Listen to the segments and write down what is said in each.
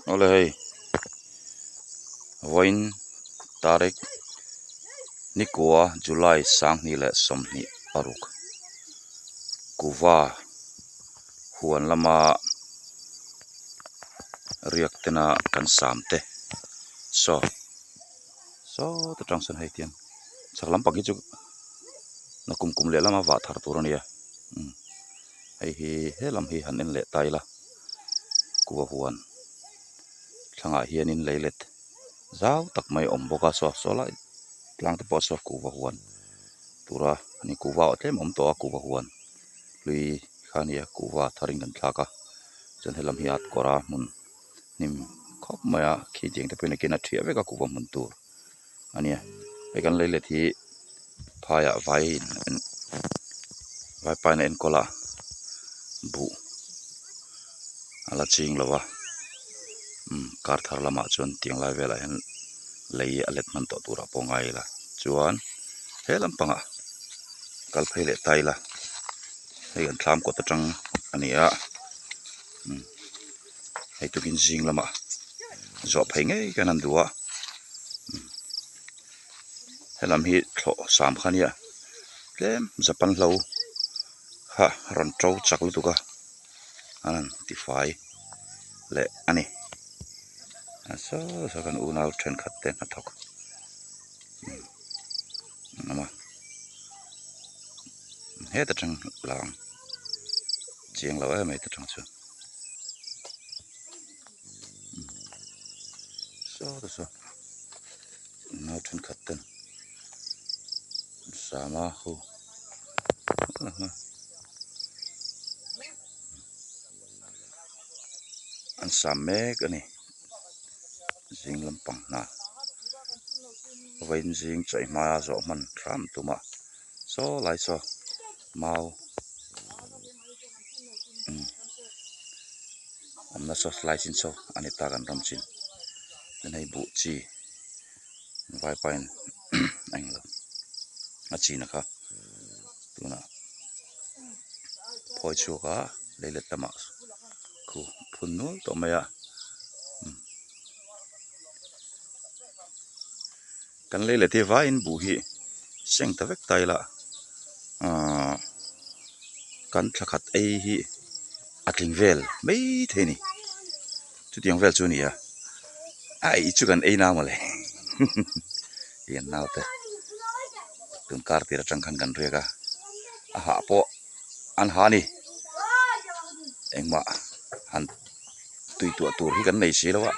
Awle hei vawiin tarik nikua July sanghnih leh 26 kuva huan lama riak tena kan sam te saw sawta tang sawn hei tiang chhak lampang hi chu nakum kum leh lama vah thar tur a nia umm hei hi he lam hi han en leh ta ila kuva huan thlangah hianin leilet zau tak mai a awm bawk a saw saw lai tlang te pawh saw kuva huan tura ani kuva tlem a awm tawh a kuva huan hlui kha a nia kuva thar in kan thlak a chuan helam hi a kawr a hmun hnim khawp mai a khi tiang te pawhin a ken a thiah vek a kuva hmun tur a nia hei kan leilet hi phaiah vai in vaipa in a enkawl a buh a la ching lo a umm kar thar lamah chuan tiang lai velah hian lei a let hman tawh turah pawh ngai ila chuan he lampangah kal phei leh ta ila hei kan thlam kawt atang a ni a umm hei tukin zing lamah zawh phei ngei kan han duh a helam hi thlawh sam kha nia tlem japan hlo kha rawn to chak lutuk a an han tifai leh a ni a saw saw kan unau thenkhat te hnathawk an awm a heta tang lang chiang lo em mai ta tang chuan. Saw te saw nau thenkhat ten sama ho an sam mek a ni zing lampang hna vawiin zing chawihma zawh hman hram tum a saw lai saw mau awmna saw lai chin saw a ni ta kan ram chin chuan hei buh chi vaipa in a englo a chin a kha tunah phawi chhuak a leilet lamah khu phun nual tawh mai a kan leilet hi vaiin buh hi seng ta vek ta ila ahh kan thla khat ei hi a tling vel mai thei a ni chutiang vel chu a ni a a ei chu kan ei na mawle tih an naute tun kar tir atang khan kan riak a a hah pawh an ha a ni engmah han tui tuah tur hi kan nei si lo a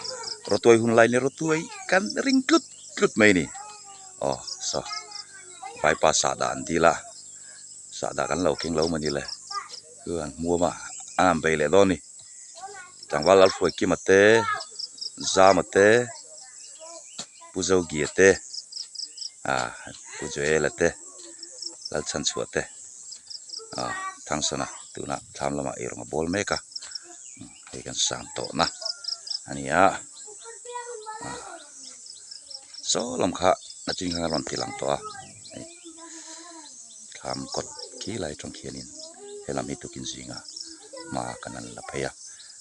rawtuai hun lai nia rawtuai kan ring tlut tlut mai a ni aw saw vaipa sahdah an dil a sahdah kan lo keng lo maw ni le chu an hmuam a an han bei leh dawn a ni tlangval Lalhruaikima te Zama te Pu Zogia te ah Pu Joela te Lalchhanchhuah te ah Thangsana tunah thlam lamah eirawng a bawl mek a hei kan sam tawhna a ni a ah saw lam kha a chin khan a rawn ti lang tawh a hei thlam kawt khi lai atang khianin helam hi tukin zinga hma kan han la phei a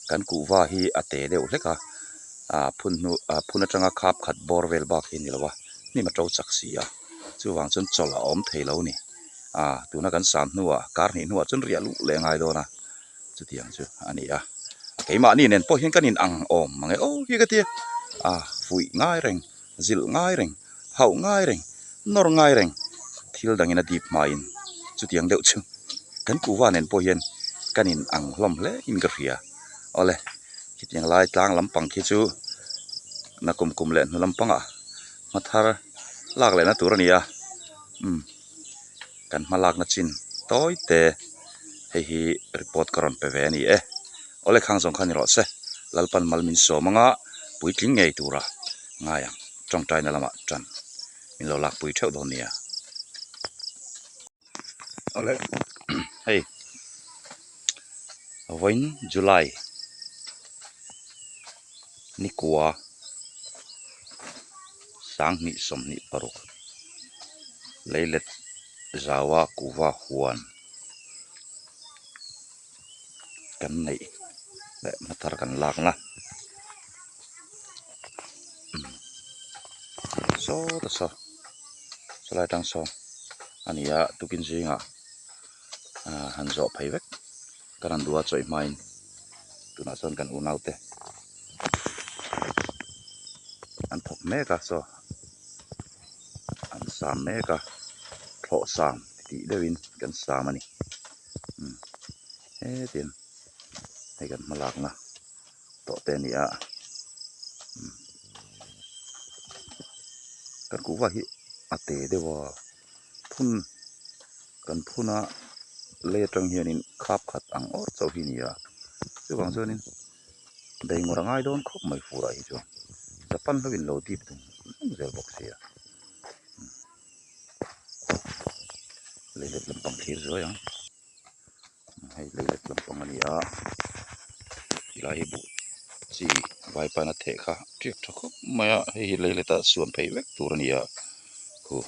kan kuhva hi a te deuh hlek a ah phun hnu ah phun atanga khap khat bawr vel bak hi a ni lo a hnim a to chak si a. Chuvang chuan chawlh a awm thei lo a ni. Ah tuna kan sam hnuah kar hnih hnuah chuan riah luh leh ngai dawn a, chutiang chu a ni a. Keimahni nen pawh hian kan in ang awm mang e aw hi ka ti a, ah fuih ngai reng, zilh ngai reng, hauh ngai reng, nawr ngai reng thil dangin a dip hmain chutiang deuh chu kan kuhva nen pawh hian kan in ang hlawm hle in ka hria. Awle khitiang lai tlang lampang khi chu nakum kum leh hnu lampangah hma thar lak lehna tur a ni a umm kan hma lakna chin tawi te hei hi report ka rawn pe ve a ni e awle khang zawng kha ni rawh se Lalpan mal min sawm anga puitling ngei tura ngai ang tawngtaina lamah tan min lo lakpui theuh dawn nia awle hei vawiin July nikua 2026 leilet zaua kuhva huan kan neih leh hmathar kan lakna. Sawta saw sawlai atang sawn a ni a tukin zingah ah han zawh phei vek kan han duh a chawih hmain tunah chuan kan unaute an thawk mek a saw an sam mek a thlawh sam tih deuhin kan sam a ni umm hetiang hei kan hmalakna tawh te a ni a umm kan kuhva hi a te deuh a phun kan phun a lei atang hianin khap khat ang awr chauh hi a ni a chuvang chuanin bei ngawrh a ngai dawn khawp mai fur ah hi chuan japan ho in lo dip tum reng zel bawk sia leilet lampang thlir zuai ang. Hei leilet lampang a ni a tilai hi buh chi vaipain a theh kha tiak tha khawp mai a hei hi leilet ah suan phei vek tur a ni a khu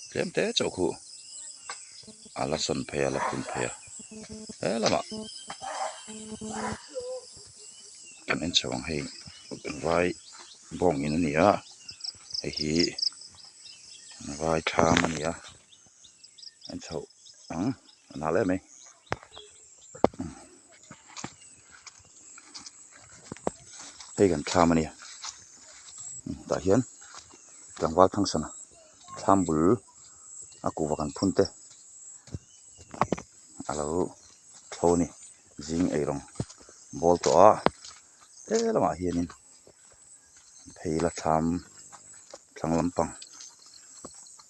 tlem te chauh khu a la sawn phei a la phun phei a he lamah kan en chho ang hei vai bawng in a ni a hei hi vai thlam a ni a en chhoh ang a nal em mai hei kan thlam a nia tah hian tlangval thangsan a thlam bul a kuhva kan phun te a lo tho a ni zing eirawng bawl tawh a he lamah hianin phei la thlam thlang lampang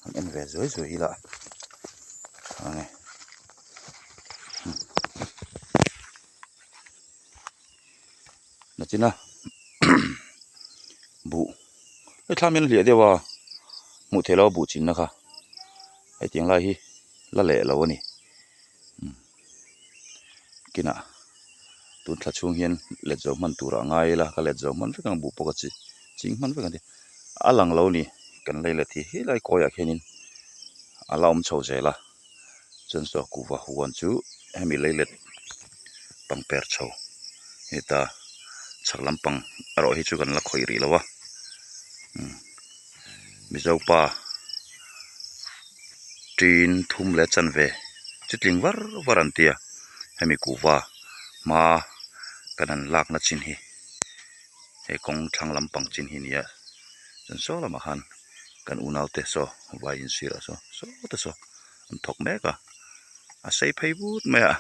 an en ve zuai zuai ila eng nge nachina buh hei thlam hian a hliah deuh a hmuh theih loh a buh chinna kha hetiang lai hi la leh lo a ni. Kinah tun thla chhung hian let zo hman turah a ngai ila ka let zo hman vek ang buh pawh ka chi ching hman vek ang ti a lang lo ni kan lei let hi helai kawiah khianin a la awm chho zel a chuan saw kuhva huan chu hemi lei let pangper chho heta chhak lampang erawh hi chu kan la khawih rih lo a mizo pa. Tin thum leh chanve chu tling var var an tia hemi kuhva hma kan han lakna chin hi he kawng thlang lampang chin hi a ni a chuan saw lamah khan kan unau te saw vai insir ah saw saw te saw an thawk mek a a sei phei vut mai a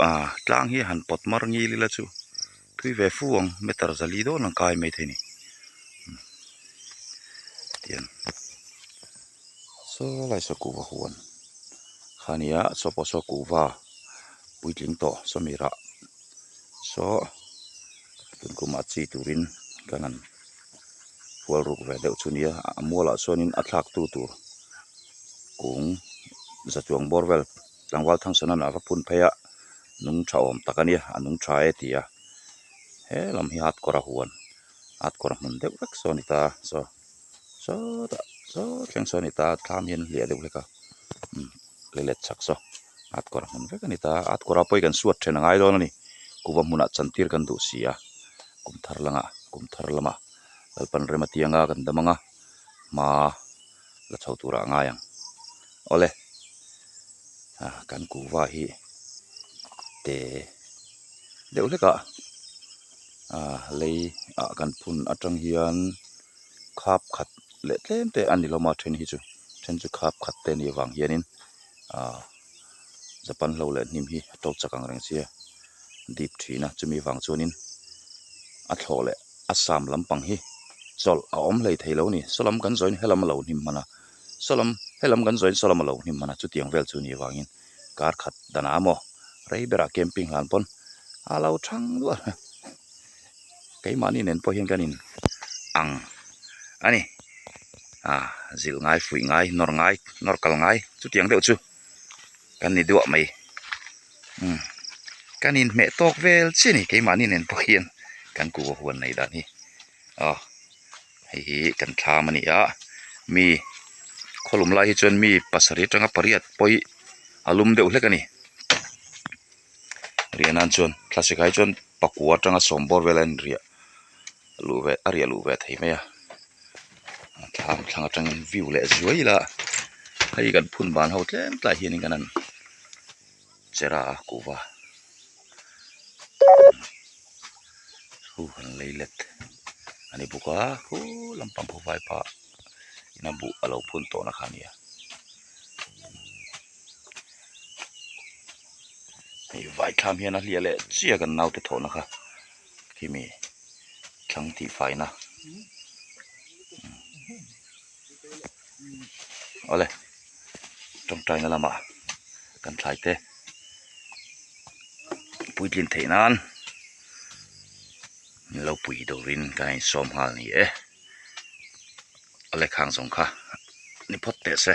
ah tlang hi han pawt mar ngil ila chu tui ve fu ang meter zali dawn ang kai maithei a ni tiang saw lai saw kuhva huan kha a nia saw pawh saw kuhva puitling tawh sawmi rah saw tun kumah chi turin kan han hual ruk ve deuh chu a nia a mualah chuanin a thlak tu tur kung za chuang bawr vel tlangval thangsawn a va phun phei a. Nung tha awm tak a nia a nung tha e ti a he lam hi hat kawr a huan hat kawr a hmun deuh vek saw a ni ta saw sawtah saw thleng saw a ni ta thlam hian hliah deuh hlek a umm leilet chak saw hat kawr a hmun vek a ni ta hat kawrah pawh hi kan suat then a ngai dawn a ni kuhva hmunah chantir kan duh si a kum thar langah kum thar lamah lalpan rem atianga kan dam ang a hma la chho turah a ngai ang awle ah kan kuhva hi te deuh hlek ah ah lei ah kan phun atang hian khap khat leh tlem te a ni hlawm a then hi chu then chu khap khat te a nih avang hianin ah japan hlo leh hnim hi a to chak ang reng sia dip thin a chumi vang chuanin a thlawh leh a sam lampang hi chawlh a awm hlei thei lo a ni saw lam kan zawhin helam a lo hnim hman a saw lam helam kan zawhin saw lam a lo hnim hman a chutiang vel chu ni avangin kar khat danah maw rei berah camping hlan pawn a lo thang duah a keimahni nen pawh hian kan in ang a ni ah zilh ngai fuih ngai nawr ngai nawr kal ngai chutiang deuh chu kan ni duah mai umm kan inhmeh tawk vel chiah a ni keimahni nen pawh hian kan kuhva huan nei dan hi aw hei hi kan thlam a ni a mi khawlum lai hi chuan mi pasarih atanga pariat pawh hi a lum deuh hlek a ni riah nan chuan thlasik ah hi chuan pakua atanga sawm bawr vel a inriah luh ve a riah luh ve thei mai a. Thlam thlang atangin view leh zuai ila hei kan phun ban ho tlem tlai hianin kan han chera a kuhva khu han lei let a ni bawk a khu lampang khu vaipa ina buh a lo phun tawh na kha a nia hei vai thlam hian a hliah leh chiah kan naute thawhna kha khimi thlang tih faina awle tawngtaina lamah kan thlai te puitlin theih nan min lo pui turin kan insawm nghal ni e awle khang zawng kha ni phawt teh se.